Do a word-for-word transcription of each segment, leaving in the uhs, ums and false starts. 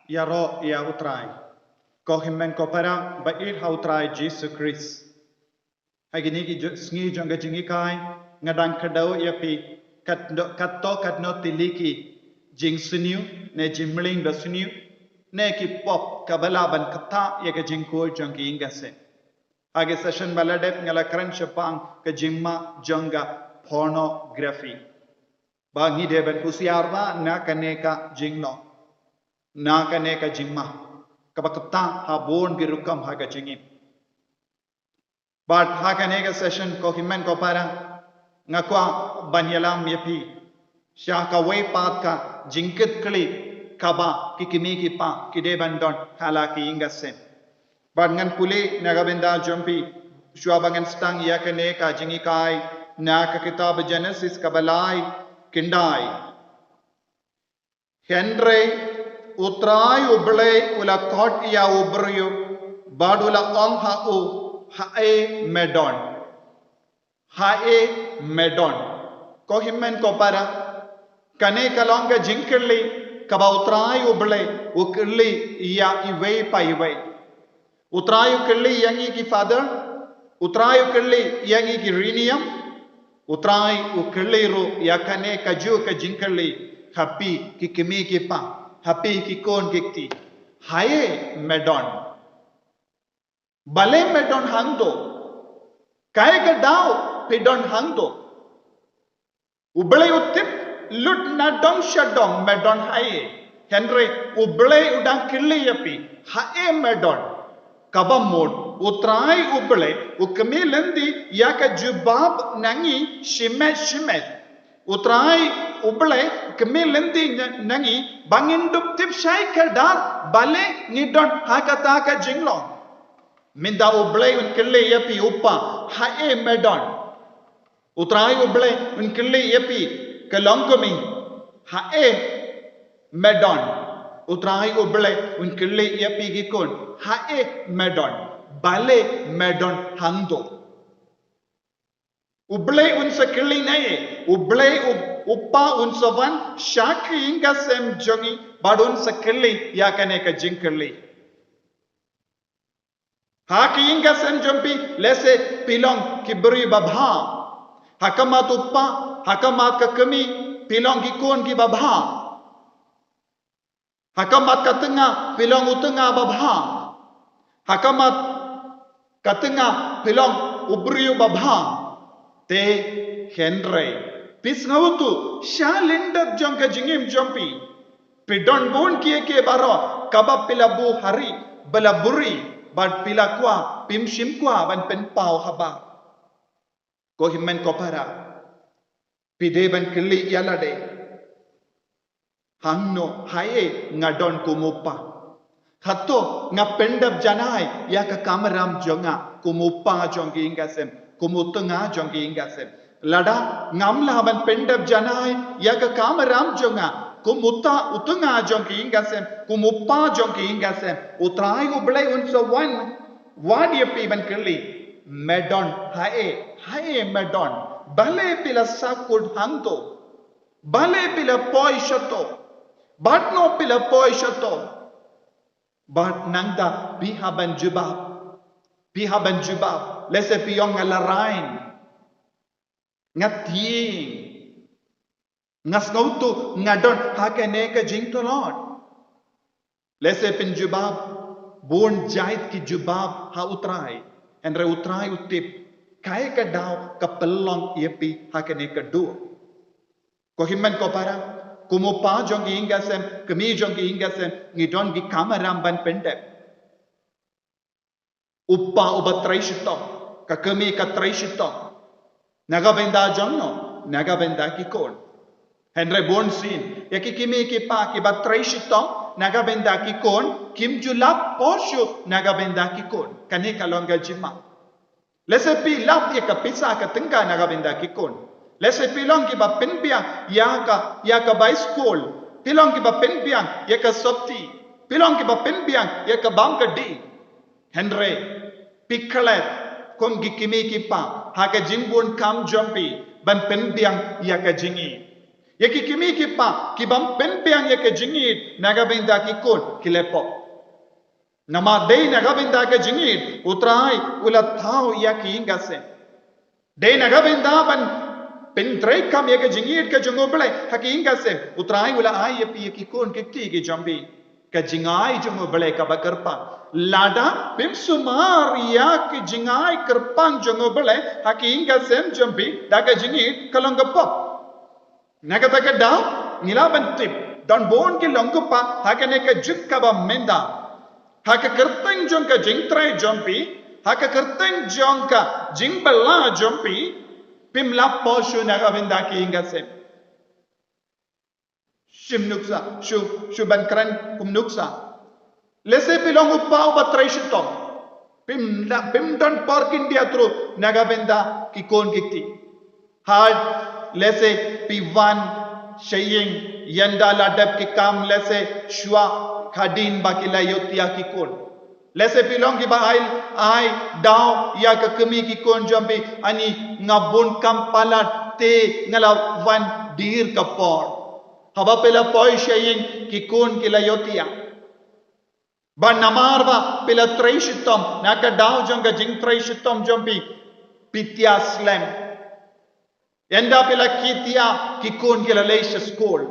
Ïaroh ïa U Trai. Ko hynmen ko para ba ïeit ha U Trai Jisu Khrist. Ha kine ki ju- sngi jong ka jinghikai, nga dang kdew ïa phi, kat do- katto katno tylli ki jingsniew, ne jingmylliem ba sniew, ne ki pop kaba lah ban ktah ïa ka jingkhuid jong ki ïing ka sem. Ha ka session ba la dep nga la kren shaphang ka jingma jong ka pornography. Ba ngi dei ban husiar bha na kane ka jinglong, na kane ka jingma, kaba ktah ha bun ki rukom ha ka jingim. Bad ha kane ka session ko hynmen ko para, nga kwah ban ïalam ïa phi sha kawei pat ka jingkitkhlieh kaba ki kmie ki kpa ki dei ban don ha la ki ïing ka sem. Bad ngan pule na ka bynta jong phi, shuwa ba ngan sdang ïa kane ka jinghikai, na ka kitab Genesis kaba lai, khyndai. Hynrei U Trai U Blei u la khot ïa u briew, bad u la ong ha u, Haei me don? Haei me don? Ko hynmen ko para, kane ka long ka jingkylli kaba U Trai U Blei u kylli ïa iwei pa iwei. U Trai u kylli ïa ngi ki father, U Trai u kylli ïa ngi ki riniam, U Trai u kylli ruh ïa kane kajuh ka jingkylli ha phi ki kmie ki kpa, ha phi ki khun ki kti. Haei me don? Balei me don hangto? Kaei ka daw phi don hangto? U Blei u tip lut na dong sha dong me don haei. Hynrei U Blei u dang kylli ïa phi, haei me don? Kaba mut U Trai U Blei u kmie lynti ïa ka jubab na ngi shimet shimet. U Trai U Blei u kmie lynti na- na ngi ba ngin dup tip shai kdar balei ngi don ha kata ka jinglong. Mynta U Blei un kylli ïa phi, u pa, haei me don? U Trai U Blei un kylli ïa phi, ka longkmie, haei me don? U Trai U Blei un kylli ïa phi ki khun, haei me don? Balei me don hangto? U Blei un sa kylli naei? U Blei u- u pa un sa wan sha ka ïing ka sem jong ngi bad un sa kylli ïa kane ka jingkylli. Ha ka ïing ka sem jong phi, lehse phi long ki briew babha. Ha khmat u pa, ha khmat ka kmie, phi long ki khun ki babha. Ha khmat ka tnga, phi long u tnga babha. Ha khmat ka tnga, phi long u briew babha. Te hynrei, phi sngewthuh, sha lyndet jong ka jingim jong phi, phi don bun kiei kiei baroh kaba phi la buh ha ri, ba la buhrieh, bad phi la kwah, phim shym kwah ban pynpaw haba. Ko hynmen ko para, phi dei ban kylli ïa lade, hangno, haei nga don kum u pa? Hato nga pyndep janai ïa ka kamram jong nga kum u pa jong ka ïing ka sem, kum u tnga jong ka ïing ka sem? Lada ngam lah ban pyndep janai ïa ka kamram jong nga kum uta u tnga jong ka ïing ka sem, kum u pa jong ka ïing ka sem, U Trai U Blei un sa wan wad ïa phi ban kylli, me don haei? Haei me don? Balei phi la sahkut hangto? Balei phi la poi shato? Bad no phi la poi shato? Bad nangta phi hap ban jubab. Phi hap ban jubab. Lehse phi ong, nga la rain, nga tieng, nga sngewthuh, nga don ha kane ka jingtlot. Lehse phin jubab bun jait ki jubab ha U Trai. Hynrei U Trai u tip kaei ka daw ka pynlong ïa phi ha kane ka dur. Ko hynmen ko para, kum u pa jong ka ïing ka sem, kmie jong ka ïing ka sem, ngi don ki kamram ban pyndep. U pa uba trei shitom, ka kmie ka trei shitom. Na ka bynta jong no? Na ka bynta ki khun. Hynrei bunsien, ïa ki kmie ki kpa kiba trei shitom na ka bynta ki khun, kim ju lap por shuh na ka bynta ki khun. Kane ka long ka jingma. Lehse phi lap ïa ka pisa ka tyngka na ka bynta ki khun. Lehse phi long kiba pynbiang ïa ka, ïa ka bai skul. Phi long kiba pynbiang ïa ka sopti. Phi long kiba pynbiang ïa ka bam ka dih. Hynrei phi klet kum ki kmie ki kpa ha ka jingbun kam jong phi ban pynbiang ïa ka jingim. Ïa ki kmie ki kpa ki bym pynbiang ïa ka jingïeit na ka bynta ki khun ki la pop. Namar dei na ka bynta ka jingïeit U Trai u la thaw ïa ki ïing ki sem. Dei na ka bynta ban pyntreikam ïa ka jingïeit ka jong U Blei ha ki ïing ki sem, U Trai u la ai ïa phi ïa ki khun ki kti ki jong phi. Ka jingai jong U Blei kaba kyrpang. Lada phim sumar ïa ka jingai kyrpang jong U Blei ha ki ïing ki sem jong phi da ka jingïeit, ka long ka pop. Na kata ka daw, ngi lah ban tip, don bun ki long kpa ha kane ka juk kaba mynta. Ha ka kyrteng jong ka jingtrei jong phi, ha ka kyrteng jong ka jingbylla jong phi, phim lah poi shuh na ka bynta ki ïing ki sem. Shim nuksa, shu, shu ban kren kum nuksa. Lehse phi long u kpa uba trei shitom. Phim la, phim don por khyndiat ruh na ka bynta ki khun ki kti. Haba lehse phi wan sha ïing, ynda la dep ki kam lehse shuwa hadien ba ki la ïohthiah ki khun. Lehse phi long kiba ai, ai daw ïa ka kmie ki khun jong phi, ani nga bun kam palat te nga la wan dier ka por. Haba phi la poi sha ïing ki khun ki la ïohthiah. Bad namar ba phi la trei shitom, na ka daw jong ka jingtrei shitom jong phi, phi thiah slem. Ynda phi la kit ïa ki khun ki la leit sha skul,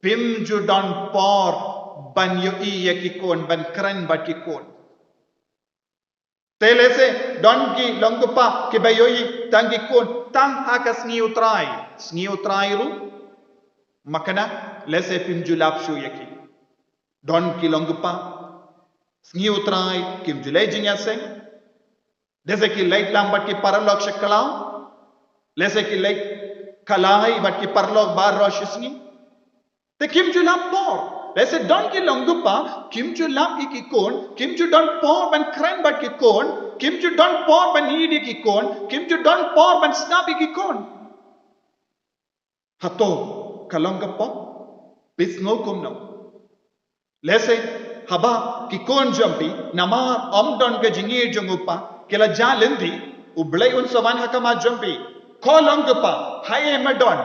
phim ju don por ban ïohi ïa ki khun, ban kren bad ki khun. Te lehse don ki long kpa kiba ïohi tang ki khun tang ha ka sngi U Trai, sngi U Trai ruh, ma kane lehse phim ju lap shuh ïa ki. Don ki long kpa, sngi U Trai kim ju leit jingïaseng. Lehse ki leit lang bad ki paralok sha khlaw. Lehse ki leit khlaiñ bad ki paralok baroh shi sngi. Te kim ju lap por. Lehse don ki long kpa, kim ju lap ïa ki khun, kim ju don por ban kren bad ki khun, kim ju don por ban ïeit ïa ki khun, kim ju don por ban sngap ïa ki khun. Hato ka long ka pop? Phi sngew kumno? Lehse haba ki khun jong phi, namar ym don ka jingïeit jong u kpa, ki la jah lynti, U Blei un sa wan ha khmat jong phi. Ko long kpa, haei ma don?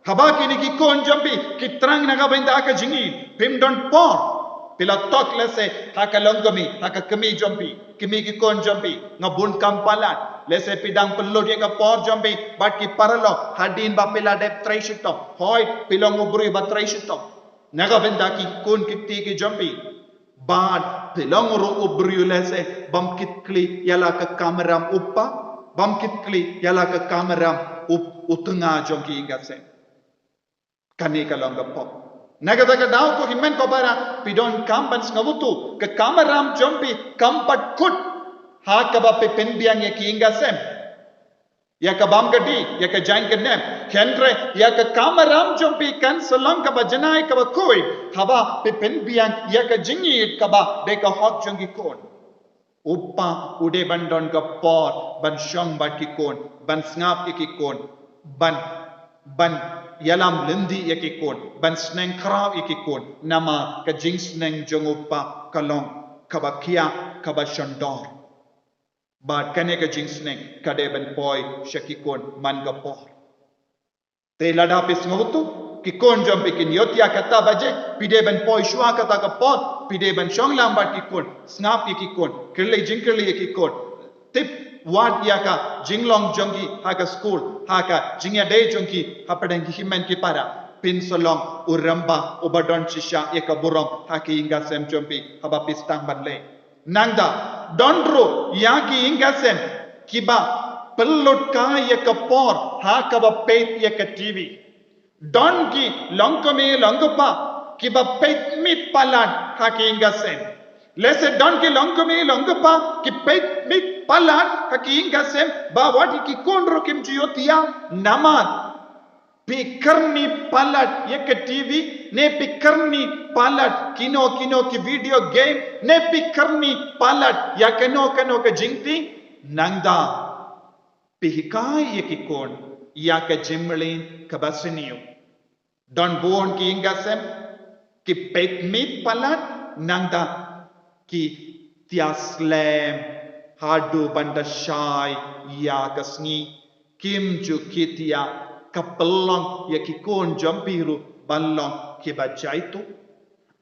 Haba kine ki khun jong phi ki thrang na ka bynta ka jingïeit, phim don por. Phi la tok lehse ha ka longkmie, ha ka kmie jong phi, kmie ki khun jong phi, nga bun kam palat. Lehse phi dang pynlut ïa ka por jong phi bad ki paralok hadien ba phi la dep trei shitom. Hooid, phi long u briew ba trei shitom na ka bynta ki khun ki kti ki jong phi. Bad phi long ruh u briew lehse bym kit khlieh ïa la ka kamram u kpa, bym kit khlieh ïa la ka kamram u, u tnga jong ki ïing ki sem. Kane ka long ka pop. Na kata ka daw ko hynmen ko para, phi donkam ban sngewthuh, ka kamram jong phi kam pat kut ha kaba phi pynbiang ïa ki ïing ki sem, ïa ka bam ka dih, ïa ka jaiñ ka nem. Hynrei ïa ka kamram jong phi kan sa long kaba janai kaba khuid haba phi pynbiang ïa ka jingïeit kaba dei ka hok jong ki khun. U kpa u dei ban don ka por ban shong bad ki khun, ban sngap ïa ki khun, ban, ban ïalam lynti ïa ki khun, ban sneng khraw ïa ki khun. Namar ka jingsneng jong u kpa ka long kaba khia, kaba shon dor. Bad kane ka jingsneng ka dei ban poi sha ki khun man ka por. Te lada phi sngewthuh, ki khun jong phi kin ïohthiah kata baje, phi dei ban poi shuwa kata ka por, phi dei ban shong lang bad ki khun, sngap ïa ki khun, kylli jingkylli ïa ki khun. Tip wat ïa ka jinglong jong ki ha ka skul, ha ka jingïadei jong ki hapdeng ki hynmen ki para. Phin sa long u rangbah uba don shisha ïa ka burom ha ki ïing ki sem jong phi haba phi sdang ban leit. Nangta, don ruh ïa ki ïing ki sem kiba pynlut kai ïa ka por ha kaba peit ïa ka T V. Don ki longkmie longkpa kiba peit miet palat ha ki ïing ki sem. Lehse don ki longkmie longkpa ki peit miet palat ha ki ïing ki sem, ba wat ïa ki khun ruh kim ju ïohthiah namar phi kyrni palat ïa ka T V, ne phi kyrni palat kino kino ki video game, ne phi kyrni palat ïa kano kano ka jingtei, nangta phi hikai ïa ki khun ïa ka jingmlien kaba sniew. Don bun ki ïing ki sem ki peit miet palat, nangta ki thiah slem haduh ban da shai ïa ka sngi, kim ju kit ïa ka pynlong ïa ki khun jong phi ruh ban long kiba jaituh.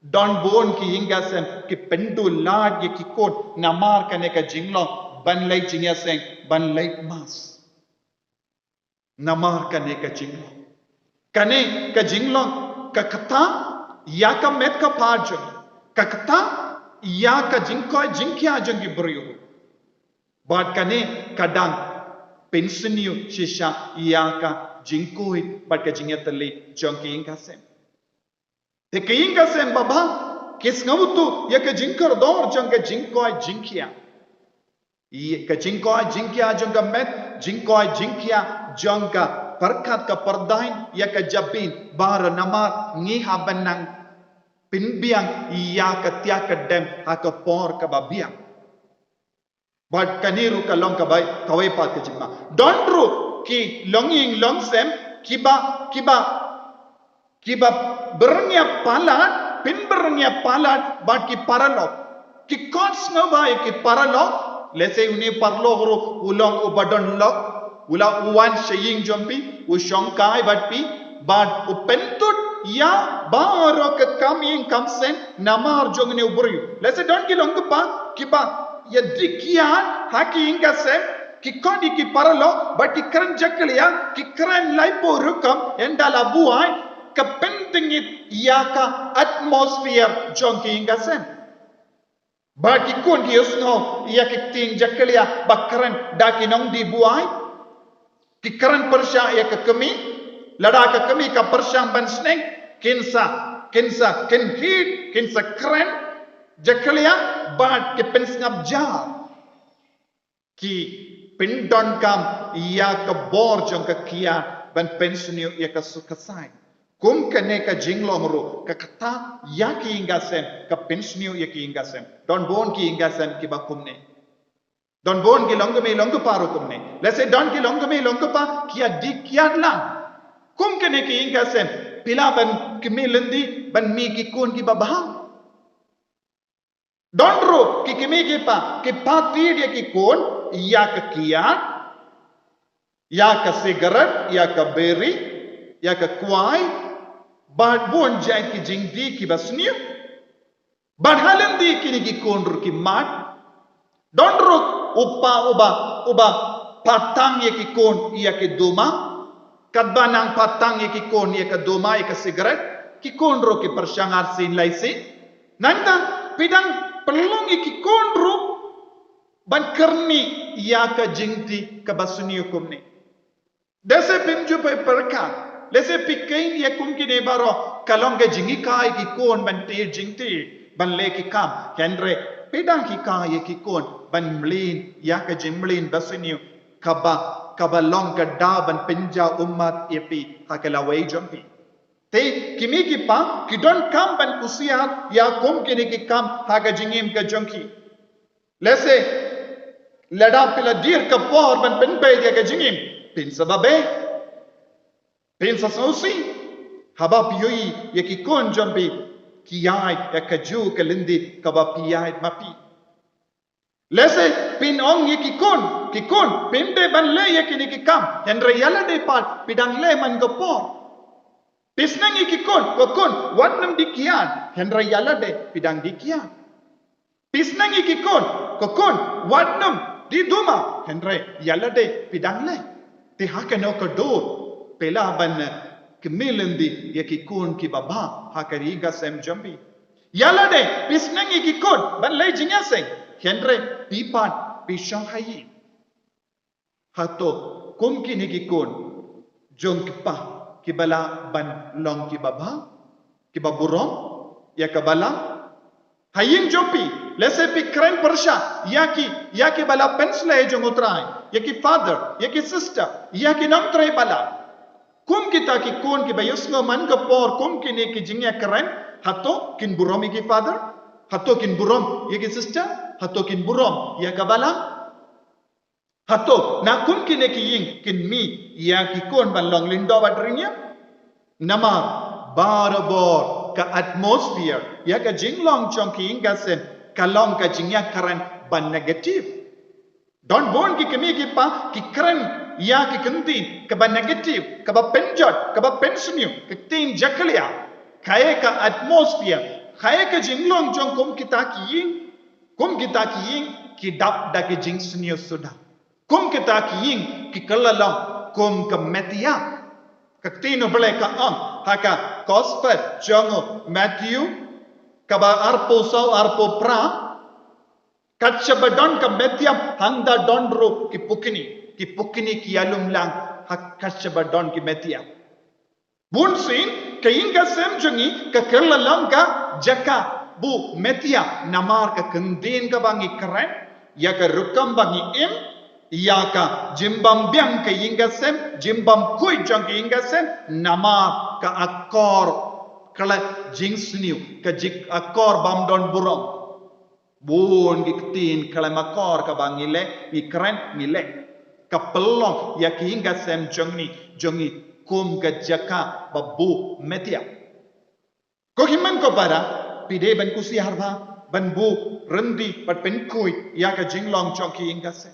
Don bun ki ïing ki sem ki pynduh lad ïa ki khun namar kane ka jinglong ban leit jingïaseng, ban leit mass. Namar kane ka jinglong. Kane ka jinglong ka ktah ïa ka met ka phad jong, ka ktah ïa ka jingkoit jingkhiah jong ki briew. Bad kane ka dang pynsniew shisha ïa ka jingkoit bad ka jingïatylli jong ki ïing ki sem. Te ki ïing ki sem babha ki sngewthuh ïa ka jingkordor jong ka jingkoit jingkhiah. Ïa ka jingkoit jingkhiah jong ka met, jingkoit jingkhiah jong ka pyrkhat ka pyrdain ïa ka jabieng baroh namar ngi hap ban nang pynbiang ïa ka tiak ka dem ha ka por kaba biang. Bad kane ruh ka long kawei, kawei pat ka jingma. Don ruh ki longïing longsem kiba, kiba, kiba byrngem palat, pynbyrngem palat bad ki paralok. Ki kot sngewbha ïa ki paralok, lehse une paralok ruh u long uba don lok, u la wan sha ïing jong phi, u shongkai bad phi, bad u pyntut ïa baroh ka kam ïing kam sem namar jong une u briew. Lehse don ki long kpa kiba ïa dih kiad ha ki ïing ki sem, ki kot ïa ki paralok bad ki kren jakhlia, ki kren laiphew rukom, ynda la buaid ka pyntngit ïa ka atmosphere jong ki ïing ki sem. Bad ki khun ki ïohsngew ïa ki ktien jakhlia ba kren da ki nongdih buaid. Ki kren pyrshah ïa ka kmie, lada ka kmie ka pyrshang ban sneng, kin sa, kin sa, kin hied, kin sa kren jakhlia, bad ki pynsngap jar. Ki pyndonkam ïa ka bor jong ka kiad ban pynsniew ïa ka suk ka saiñ. Kum kane ka jinglong ruh ka ktah ïa ki ïing ki sem, ka pynsniew ïa ki ïing ki sem. Don bun ki ïing ki sem kiba kumne. Don bun ki longkmie longkpa ruh kumne. Lehse don ki longkmie longkpa ki ïa dih kiad lang. Kum kane ki ïing ki sem, phi lah ban khmih lynti ban mih ki khun kiba bha. Don ruh ki kmie ki kpa ki phah tied ïa ki khun ïa ka kiad, ïa ka sigaret, ïa ka biri, ïa ka kwai, bad bun jait ki jingdih kiba sniew. Bad ha lynti kine ki khun ruh ki mad. Don ruh u kpa uba, uba phah tang ïa ki khun ïa ki duma. Katba nang phah tang ïa ki khun ïa ka duma, ïa ka sigaret, ki khun ruh ki pyrshang arsien laisien. Nangta phi dang pynlong ïa ki khun ruh ban kyrni ïa ka jingdih kaba sniew kumne. Lehse phim ju pyrkhat, lehse phi kheiñ ïa kum kine baroh ka long ka jinghikai ïa ki khun ban tied jingtied, ban leh ki kam. Hynrei phi dang hikai ïa ki khun ban mlien ïa ka jingmlien ba sniew, kaba, kaba long ka daw ban pynjaw ummat ïa phi ha ka lawei jong phi. Te ki kmie ki kpa ki donkam ban kusiar ïa kum kine ki kam ha ka jingim ka jong ki. Lehse lada phi la dier ka por ban pynbeit ïa ka jingim, phin sa ba beit, phin sa sngewsih haba phi ïohi ïa ki khun jong phi ki ïaid ïa kajuh ka lynti kaba phi ïaid ma phi. Lehse phin ong ïa ki khun, ki khun, phim dei ban leh ïa kine ki kam, hynrei ïa lade pat phi dang leh man ka por. Phi sneng ïa ki khun, ko khun, wat nym dih kiad, hynrei ïa lade phi dang dih kiad. Phi sneng ïa ki khun, ko khun, wat nym dih duma, hynrei ïa lade phi dang leh. Te ha kano ka dur phi lah ban, eh, khmih lynti ïa ki khun kiba bha ha ka ri ka sem jong phi? Ïa lade phi sneng ïa ki khun ban leit jingïaseng, hynrei phi pat phi shong ha ïing. Hato kum kine ki khun jong ki kpa kiba lah ban long kiba bha, kiba burom ïa ka balang? Ha ïing jong phi, lehse phi kren pyrshah ïa ki, ïa ki ba la pynshlei jong U Trai, ïa ki father, ïa ki sister, ïa ki nongtrei balang. Kum kita ki khun kiba ïohsngew man ka por kum kine ki jingïakren, hato kin burom ïa ki father? Hato kin burom ïa ki sister? Hato kin burom ïa ka balang? Hato na kum kine ki ïing kin mih ïa ki khun ban long lyngdoh bad riewniam? Namar barabor ka atmosphere ïa ka jinglong jong ki ïing ka sem ka long ka jingïakren ban negative. Don bun ki kmie ki kpa ki kren ïa ki kyntien kaba negative, kaba pynjot, kaba pynsniew, ka ktien jakhlia, kaei ka atmosphere, kaei ka jinglong jong kum kita ki ïing, kum kita ki ïing ki dap da ki jingsniew suda. Kum kita ki ïing ki kylla long kum ka metia. Ka ktien U Blei ka ong ha ka gospel jong u Matthew, kaba arphew saw, arphew phra, kat shaba don ka metia, hangta don ruh ki pukni, ki pukni ki ïalum lang ha kat shaba don ki metia. Bunsien ka ïing ka sem jong ngi ka kylla long ka jaka buh metia, namar ka kyntien kaba ngi kren, ïa ka rukom ba ngi im, ïa ka jingbym biang ka ïing ka sem, jingbym khuid jong ka ïing ka sem, namar ka akor khlem jingsniew, ka jing akor bym don burom. Bun ki ktien khlem akor kaba ngi leh, ngi kren, ngi leh, ka pynlong ïa ka ïing ka sem jong ngi, jong ngi kum ka jaka ba buh metia. Ko hynmen ko para, phi dei ban kusiar bha, ban buh ryndi, ban pynkhuid ïa ka jinglong jong ka ïing ka sem.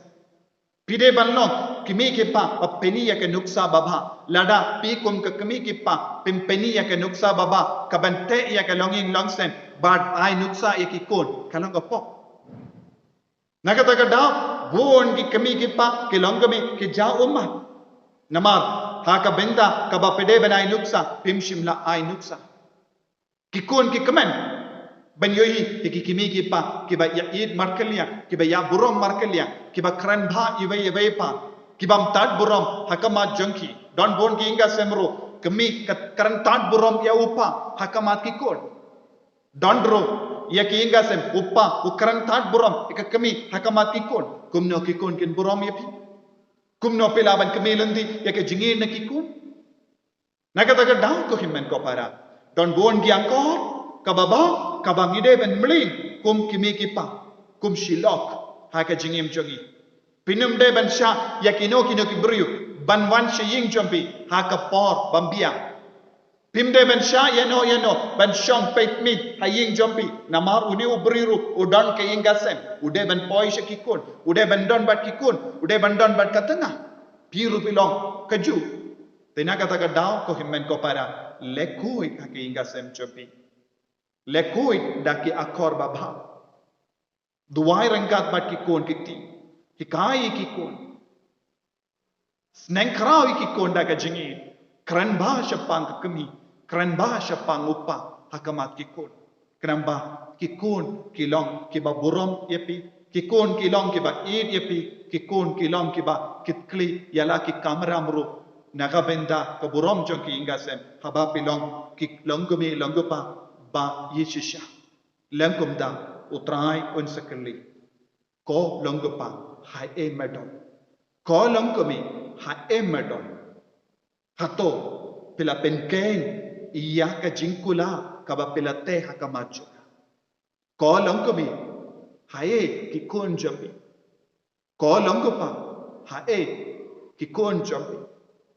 Phi dei ban long kmie ki kpa ba pyni ïa ka nuksa babha. Lada phi kum ka kmie ki kpa phim pyni ïa ka nuksa babha, ka ban teh ïa ka longïing longsem bad ai nuksa ïa ki khun, ka long ka pop. Na kata ka daw, bun ki kmie ki kpa ki long kmie ki jaw ummat. Namar ha ka bynta kaba phi dei ban ai nuksa, phim shym la ai nuksa. Ki khun ki kmen ban ïohi ïa ki kmie ki kpa kiba ïa ïeit markylliang, kiba ïa burom markylliang, kiba kren bha iwei iwei pa, kibym tad burom ha khmat jong ki. Don bun ki ïing ka sem ruh kmie ka kren tad burom ïa u pa ha khmat ki khun. Don ruh ïa ki ïing ka sem u pa u kren tad burom ïa ka kmie ha khmat ki khun. Kumno ki khun kin burom ïa phi? Kumno phi lah ban kmie lynti ïa ka jingïeit na ki khun? Na kata ka daw ko hynmen ko para, don bun ki akor kaba bha kaba ngi dei ban mlien kum kmie ki kpa, kum shi lok ha ka jingim jong ngi. Phim dei ban shah ïa kino kino ki briew ban wan sha ïing jong phi ha ka por bym biang. Phim dei ban shah ïano ïano ban shong peit miej ha ïing jong phi, namar une u briew ruh u don ka ïing ka sem, u dei ban poi sha ki khun, u dei ban don bad ki khun, u dei ban don bad ka tnga. Phi ruh phi long kajuh. Te na kata ka daw ko hynmen ko para, leh khuid ha ka ïing ka sem jong phi. Leh khuid da ki akor babha. Duwai ryngkat bad ki khun ki kti. Hikai ïa ki khun. Sneng khraw ïa ki khun da ka jingïeit. Kren bha shaphang ka kmie, kren bha shaphang u pa ha khmat ki khun. Khnang ba ki khun ki long kiba burom ïa phi, ki khun ki long kiba ïeit ïa phi, ki khun ki long kiba kit khlieh ïa la ki kamram ruh. Na ka bynta ka burom jong ka ïing ka sem, haba phi long ki long kmie long kpa ba ïeit shisha. Lehse kumta U Trai un sa kylli. Ko long kpa, haei me don? Ko long kmie, haei me don? Hato phi la pynkheiñ ïa ka jingkular kaba phi la teh ha khmat jong nga? Ko long kmie, haei ki khun jong phi? Ko long kpa, haei ki khun jong phi?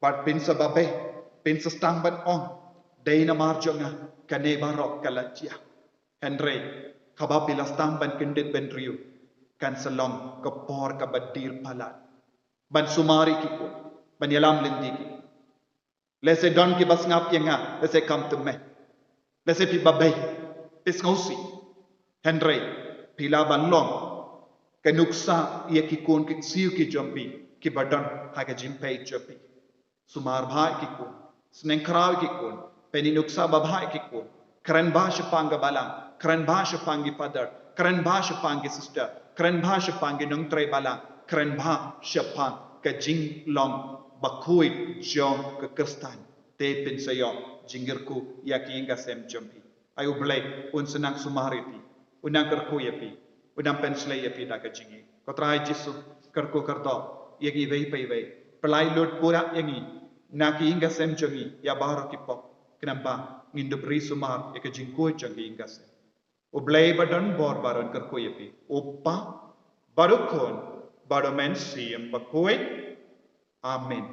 Bad phin sa babe, phin sa sdang ban ong, dei namar jong nga kane baroh ka la jia. Hynrei haba phi la sdang ban kyndit bynriew, kan sa long ka por kaba dier palat ban sumar ïa ki khun, ban ïalam lynti ki. Lehse don kiba sngap ïa nga, lehse kam tymmen. Lehse phi babe, phi sngewsih. Hynrei phi lah ban long ka nuksa ïa ki khun ki ksiew ki jong phi kiba don ha ka jingpeit jong phi. Sumar bha ïa ki khun, sneng khraw ïa ki khun, pyni nuksa babha ïa ki khun. Kren bha shaphang ka balang, kren bha shaphang ki father, kren bha shaphang ki sister, kren bha shaphang ki nongtrei balang, kren bha shaphang ka jinglong bakhuid jong ka Khristan. Te phin sa ïoh jingkyrkhu ïa ka ïing ka sem jong phi. Ai U Blei un sa nang sumar ïa phi, un nang kyrkhu ïa phi, un nang pynshlei ïa phi da ka jingïeit. Ko Trai Jisu, kyrkhu kyrdoh ïa ngi iwei pa iwei. Pynlait lut pura ïa ngi na ka ïing ka sem jong ngi ïa baroh ki pop, khnang ba ngin dup ri sumar ïa ka jingkhuid jong ka ïing ka sem. U Blei ba don bor baroh un kyrkhu ïa phi. U Kpa, bad U Khun, bad U Mynsiem Bakhuid. Amen.